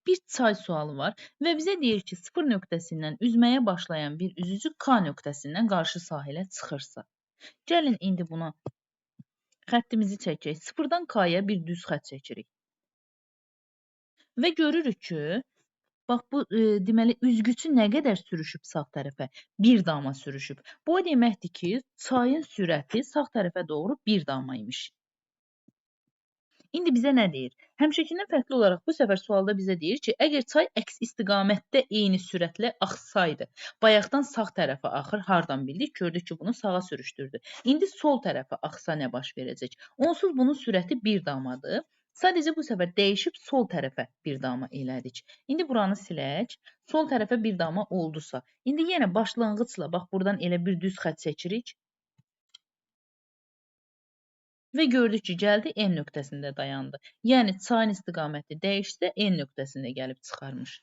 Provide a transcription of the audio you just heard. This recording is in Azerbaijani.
Bir çay sualı var və bizə deyir ki, 0 nöqtəsindən üzməyə başlayan bir üzücü K nöqtəsindən qarşı sahilə çıxırsa. Gəlin indi buna xəttimizi çəkək. 0-dan K-ya bir düz xətt çəkirik. Və görürük ki, bax bu deməli üzgüçü nə qədər sürüşüb sağ tərəfə? Bir dama sürüşüb. Bu o deməkdir ki, çayın sürəti sağ tərəfə doğru bir dama imiş. İndi bizə nə deyir? Həmişəkindən fərqli olaraq bu səfər sualda bizə deyir ki, əgər çay əks istiqamətdə eyni sürətlə axsaydı, bayaqdan sağ tərəfə axır, hardan bildik? Gördük ki, bunu sağa sürüşdürdü. İndi sol tərəfə axsa nə baş verəcək? Onsuz bunun sürəti bir damadır. Sadəcə bu səfər dəyişib sol tərəfə bir dama elədik. İndi buranı silək. Sol tərəfə bir dama oldusa, indi yenə başlanğıcla bax buradan elə bir düz xətt çəkirik. Və gördük ki, gəldi N nöqtəsində dayandı. Yəni çayın istiqaməti dəyişsə N nöqtəsində gəlib çıxarmış.